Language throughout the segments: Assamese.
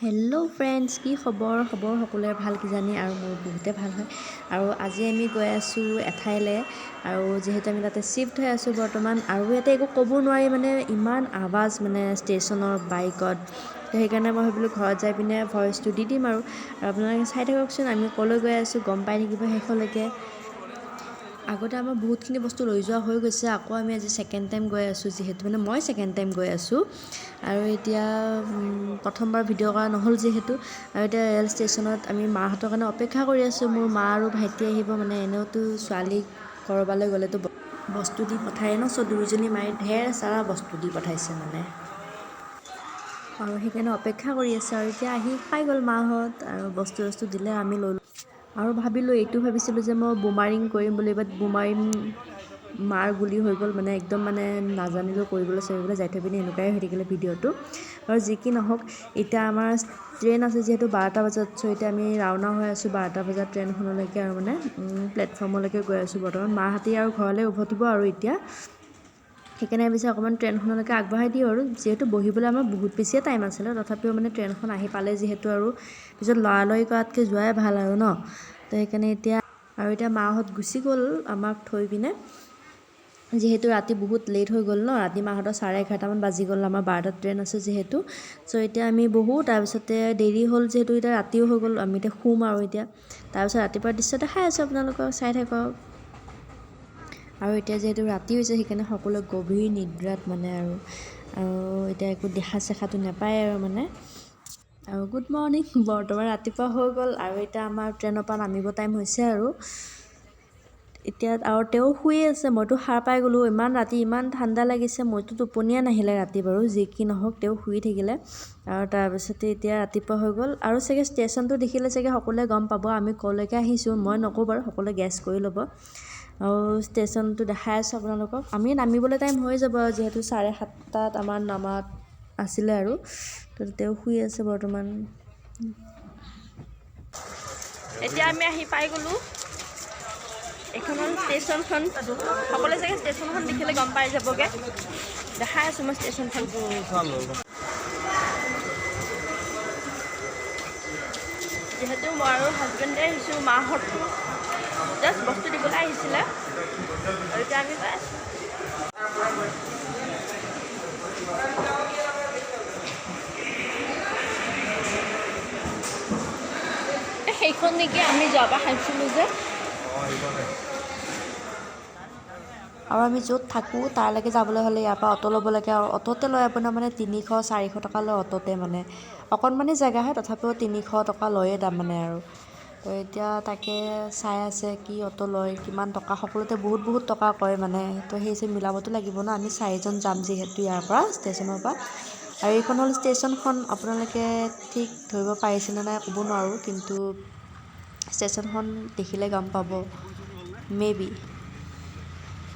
হেল্ল' ফ্ৰেণ্ডছ, কি খবৰ? খবৰ সকলোৰে ভাল কিজানি, আৰু মোৰ বহুতে ভাল হয়। আৰু আজি আমি গৈ আছোঁ এঠাইলৈ, আৰু যিহেতু আমি তাতে শ্বিফ্ট হৈ আছোঁ বৰ্তমান, আৰু ইয়াতে একো ক'ব নোৱাৰি, মানে ইমান আৱাজ মানে ষ্টেচনৰ বাইকত। তো সেইকাৰণে মই ভাবিলোঁ ঘৰত যাই পিনে ভইচটো দি দিম আৰু আপোনালোকে চাই থাককচোন আমি ক'লৈ গৈ আছোঁ, গম পাই থাকিব শেষলৈকে। আগতে আমাৰ বহুতখিনি বস্তু লৈ যোৱা হৈ গৈছে, আকৌ আমি আজি ছেকেণ্ড টাইম গৈ আছোঁ, যিহেতু মানে মই ছেকেণ্ড টাইম গৈ আছোঁ। আৰু এতিয়া প্ৰথমবাৰ ভিডিঅ' কৰা নহ'ল যিহেতু। আৰু এতিয়া ৰেল ষ্টেচনত আমি মাহঁতৰ কাৰণে অপেক্ষা কৰি আছোঁ। মোৰ মা আৰু ভাইটি আহিব, মানে এনেওতো ছোৱালীক ক'ৰবালৈ গ'লেতো বস্তু দি পঠায় ন, চ' দুয়োজনী মায়ে ঢেৰ চাৰা বস্তু দি পঠাইছে মানে, আৰু সেইকাৰণে অপেক্ষা কৰি আছোঁ। আৰু এতিয়া আহি পাই গ'ল মাহঁত, আৰু বস্তু বস্তু দিলে আমি ল'লোঁ। আৰু ভাবিলোঁ, এইটো ভাবিছিলোঁ যে মই বোমাৰিং কৰিম বুলি, বাট বোমাৰিং মাৰ গুলি হৈ গ'ল, মানে একদম মানে নাজানিলোঁ কৰিবলৈ চৰিবলৈ যাই থৈ পিনে এনেকুৱাই হৈ থাকিলে ভিডিঅ'টো। আৰু যি কি নহওক, এতিয়া আমাৰ ট্ৰেইন আছে যিহেতু 12টা বজাত, চ' এতিয়া আমি ৰাওনা হৈ আছোঁ 12টা বজাত ট্ৰেইনখনলৈকে, আৰু মানে প্লেটফৰ্মলৈকে গৈ আছোঁ বৰ্তমান। মাহঁতি আৰু ঘৰলৈ উভতিব আৰু এতিয়া সেইকাৰণে ভাবিছোঁ অকণমান ট্ৰেইনখনলৈকে আগবঢ়াই দিওঁ। আৰু যিহেতু বহিবলৈ আমাৰ বহুত বেছিয়ে টাইম আছিলে, তথাপিও মানে ট্ৰেইনখন আহি পালে যিহেতু, আৰু পিছত লৰালৰি কৰাতকৈ যোৱাই ভাল আৰু ন। তো সেইকাৰণে এতিয়া আৰু এতিয়া মাহঁত গুচি গ'ল আমাক থৈ পিনে, যিহেতু ৰাতি বহুত লেট হৈ গ'ল ন, ৰাতি মাহঁতৰ 11:30মান বাজি গ'ল, আমাৰ 12টাত ট্ৰেইন আছে যিহেতু। চ' এতিয়া আমি বহোঁ, তাৰপিছতে দেৰি হ'ল যিহেতু, এতিয়া ৰাতিও হৈ গ'ল, আমি এতিয়া শুম আৰু এতিয়া তাৰপিছত ৰাতিপুৱা দৃশ্য দেখাই আছোঁ আপোনালোকক, চাই থাকক। আৰু এতিয়া যিহেতু ৰাতি হৈছে, সেইকাৰণে সকলোৱে গভীৰ নিদ্ৰাত মানে, আৰু আৰু এতিয়া একো দেখা চেখাটো নাপায় আৰু মানে। আৰু গুড মৰ্ণিং, বৰ্তমান ৰাতিপুৱা হৈ গ'ল, আৰু এতিয়া আমাৰ ট্ৰেইনৰ পৰা নামিব টাইম হৈছে আৰু এতিয়া। আৰু তেওঁ শুয়ে আছে, মইতো সাৰ পাই গ'লোঁ। ইমান ৰাতি ইমান ঠাণ্ডা লাগিছে, মইতো টোপনিয়ে নাহিলে ৰাতি বাৰু, যি কি নহওক তেওঁ শুই থাকিলে। আৰু তাৰপিছতে এতিয়া ৰাতিপুৱা হৈ গ'ল, আৰু চাগে ষ্টেচনটো দেখিলে চাগে সকলোৱে গম পাব আমি ক'লৈকে আহিছোঁ। মই নকওঁ বাৰু, সকলোৱে গেছ কৰি ল'ব। আৰু ষ্টেচনটো দেখাই আছোঁ আপোনালোকক। আমি নামিবলৈ টাইম হৈ যাব আৰু, যিহেতু 7:30টাত আমাৰ নামাত আছিলে আৰু। তো তেওঁ শুই আছে বৰ্তমান। এতিয়া আমি আহি পাই গ'লোঁ। এইখন হ'ল ষ্টেচনখন, সকলোৱে চাগে ষ্টেচনখন দেখিলে গম পাই যাবগৈ। দেখাই আছোঁ মই ষ্টেচনখন। যিহেতু মই আৰু হাজবেণ্ডে আহিছোঁ, মাহঁতটো জাষ্ট বস্তু দিবলৈ আহিছিলে, আৰু এতিয়া আমি গৈ আছোঁ। সেইখন নেকি আমি যোৱাবাৰ খাইছিলোঁ যে। আৰু আমি য'ত থাকোঁ তালৈকে যাবলৈ হ'লে ইয়াৰ পৰা অ'টো ল'ব লাগে, আৰু অ'টোতে লয় আপোনাৰ মানে 300-400 টকা লয় অ'টোতে, মানে অকণমানি জেগা হয় তথাপিও 300 টকা লয়ে তাৰমানে। আৰু তো এতিয়া তাকে চাই আছে কি অ'টো লয়, কিমান টকা, সকলোতে বহুত বহুত টকা কয় মানে। তো সেই হিচাপে মিলাবতো লাগিব ন, আমি 4জন যাম যিহেতু ইয়াৰ পৰা ষ্টেচনৰ পৰা। আৰু এইখন হ'ল ষ্টেচনখন, আপোনালোকে ঠিক ধৰিব পাৰিছেনে নাই ক'ব নোৱাৰোঁ, কিন্তু ষ্টেচনখন দেখিলে গম পাব মে বি।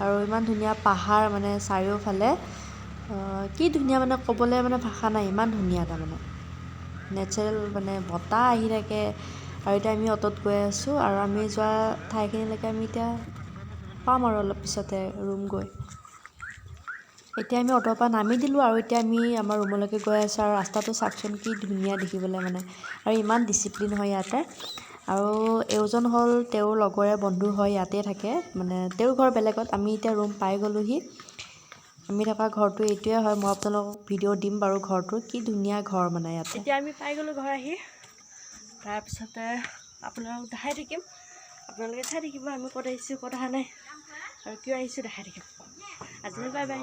আৰু ইমান ধুনীয়া পাহাৰ মানে চাৰিওফালে, কি ধুনীয়া মানে ক'বলৈ মানে ভাষা নাই, ইমান ধুনীয়া তাৰমানে নেচাৰেল মানে বতাহ আহি থাকে। আৰু এতিয়া আমি অ'টোত গৈ আছোঁ, আৰু আমি যোৱা ঠাইখিনিলৈকে আমি এতিয়া পাম আৰু অলপ পিছতে ৰুম গৈ। এতিয়া আমি অ'টোৰ পৰা নামি দিলোঁ, আৰু এতিয়া আমি আমাৰ ৰুমলৈকে গৈ আছোঁ। আৰু ৰাস্তাটো চাওকচোন কি ধুনীয়া দেখিবলৈ মানে, আৰু ইমান ডিচিপ্লিন হয় ইয়াতে। আৰু এওঁজন হ'ল তেওঁৰ লগৰে বন্ধু হয়, ইয়াতে থাকে, মানে তেওঁৰ ঘৰ বেলেগত। আমি এতিয়া ৰুম পাই গ'লোহি। আমি থকা ঘৰটো এইটোৱে হয়, মই আপোনালোকক ভিডিঅ' দিম বাৰু ঘৰটোৰ, কি ধুনীয়া ঘৰ মানে ইয়াতে। এতিয়া আমি পাই গ'লোঁ ঘৰ আহি, তাৰপিছতে আপোনালোকক দেখাই থাকিম, আপোনালোকে চাই থাকিব আমি ক'ত আহিছোঁ ক'ত অহা নাই আৰু কিয় আহিছোঁ দেখাই থাকিম। আজিলৈ বাই বাই।